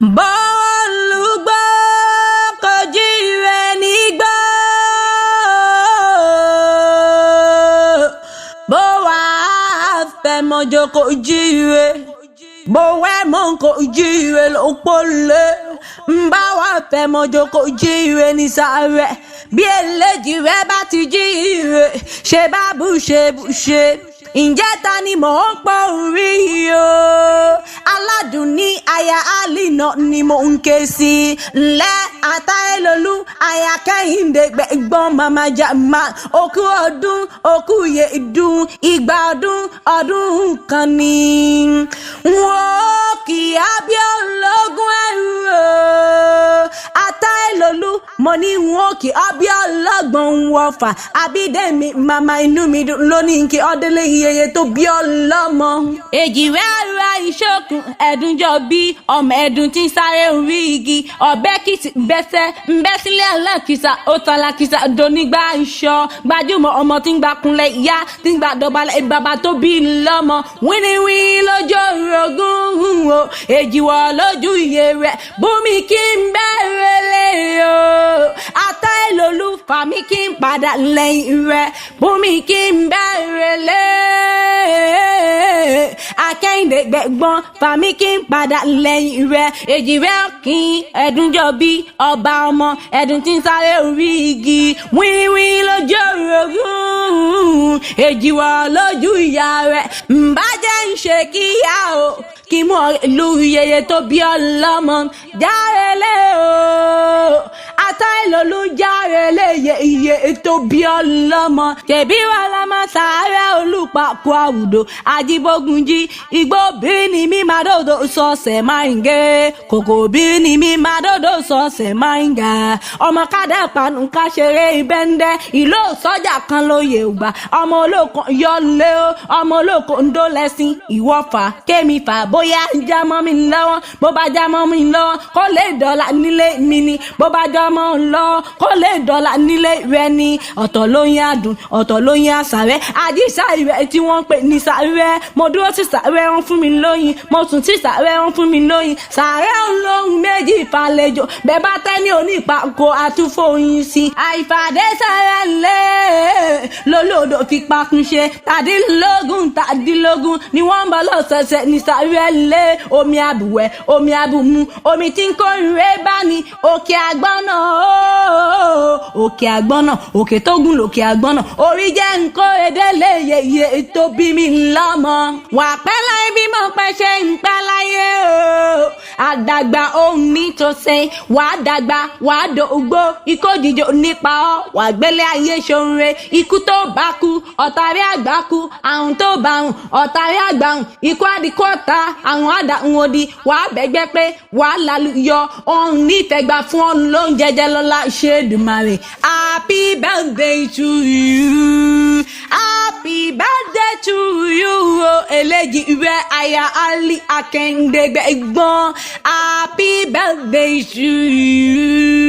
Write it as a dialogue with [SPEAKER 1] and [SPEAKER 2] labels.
[SPEAKER 1] Bọ́ọ̀lù gbọ́ kojú rẹ̀ nígbà bó wàá fẹ́ mọ́jọ́ kojú rẹ̀ bó wẹ́ mọ́ kojú rẹ̀ ló pọ̀lẹ́ ń bá wàá fẹ́ mọ́jọ́ kojú rẹ̀ ní sáré bí eléjì rẹ̀ bá ti jí rẹ̀ ṣe bá bù ṣe bù ṣe. Ǹjẹ́ ta ni mò ń pọ̀ orí o? Aládùn ní aya Alina ni mò ń ké sí. Ńlẹ́ Àtàìlólú aya Kẹ́hìndé gbẹ̀gbọ́n màmá jàmá. Òkú ọdún òkú yè dùn ìgbà ọdún ọdún kan ni. Wọ́n kì í bí ológun ẹrù o. Àtàìlólú mo ní wọn kì í bí ọlọ́gbọ̀n wọ̀fà. Àbídẹ́mi màmá inú mi dùn lónìí kí ọdẹ́lẹ̀ iyeye tó bí ọlọ́mọ. Èjì rẹ̀ ara ìṣókun ẹ̀dùn jọ bí ọmọ ẹ̀dùn tí ń sáré orí igi ọ̀bẹ kìtì bẹ́sẹ̀ ńbẹ́ sílẹ̀ alákìsà ó tan alákìsà donígbà ìṣọ́ gbajúmọ̀ ọmọ tí ń gba kunlẹ̀ ìyá tí ń gba dọ̀bálẹ̀ bàbá tó bí lọ́mọ wíníwíní lójú orogún o èjì wọ̀ lójú iye rẹ̀ bùnmi kí n bẹ̀rẹ̀ lé o Àtàìlólú fàmí kí n padà lẹ́yìn rẹ̀ bùnmi kí n bẹ̀rẹ̀ lé Akẹ́hìndé gbẹ̀gbọ́n fàmí kí n padà lẹ́yìn rẹ̀ èjì rẹ̀ kí ẹ̀dùn jọ bí ọba ọmọ ẹ̀dùn tí ń sáré orí igi wíníwíní lójú orogún èjì wọ̀ lójú ìyá rẹ̀ ǹbàjẹ́ ń ṣe kíyà o kí mú ìlú yeye tó bí ọlọ́mọ járelé o Àtàìlólú járelé iye tó bí ọlọ́mọ tẹ̀bí wà lámà sàárẹ̀ olùpàkọ́ àwùdó àjíbógunjí igbó bí ni mi máa dòdò sọ̀sẹ̀ máa ń gé kòkò bí ni mi máa dòdò sọ̀sẹ̀ máa ń gà ọmọ kádà panu ká ṣeré ìbẹ́ńdẹ́ ìlú sọ́jà kan lóye ògbà ọmọ olóko yọlé o ọmọ olóko ń dó lẹ́sìn ìwọ́fà kémi fà bóyá ń já mọ́ mi lọ́wọ́ bó bá já mọ́ mi lọ́wọ́ kó lè dọ́là nílé mi ni bó bá já mọ́ ń lọ́wọ́ kó lè dọ́là nílé rẹ ni ọ̀tọ̀ ló yín àdùn ọ̀tọ̀ ló yín àsàrẹ́ àdìsá ìrẹ́ tí wọ́n ń pè ní sàrẹ́ mo dúró sí sàrẹ́ wọ́n fún mi lóyin mo sùn sí sàrẹ́ wọ́n fún mi lóyin sàrẹ́ olóhùn méjì ìfàlejò bẹ́ẹ̀ bá tẹ́ ní onípàkó àtúfòyìn sí àìfàdé sàrẹ́ lé lólódò fi pakun ṣe tàdínlógún tàdínlógún ni wọ́n ń bọ̀ lọ́sẹ̀ẹ̀sẹ̀ ní sàrẹ́ lé omi àbùwẹ̀ omi àbùmú omi tí ń kórìíre bá ní òkè àgbọ̀nà ooo òkè àgbọ̀nà òkè tó gùn lòkè àgbọ̀nà orí jẹ́ nǹkan edele yeye tó bí mi lọ́mọ. Wà pẹ́ láyé bí mo pẹ́ ṣe ń pẹ́ láyé o àdàgbà ohun ní tó ṣe wà á dàgbà wà á dògbò ikú òjijì nípa ọ wà gbélé ayé ṣoore ikú tó bá kú ọ̀tàrí àgbà kú àrùn tó bá rùn ọ̀tàrí àgbà rùn ikú àdìkú ọ̀tá àrùn àdàrùn òdì wà á bẹ́gbẹ́ pé wà á lálùyọ ọ̀hún nífẹ̀ẹ́ gbà fún ọ̀hún ló ń jẹjẹ lọ́la ṣe Èdùmàrè. Happy birthday to you, happy birthday to you o eléjì rẹ aya Ali Akẹ́hìndé gbẹ̀gbọ́n, happy birthday to you.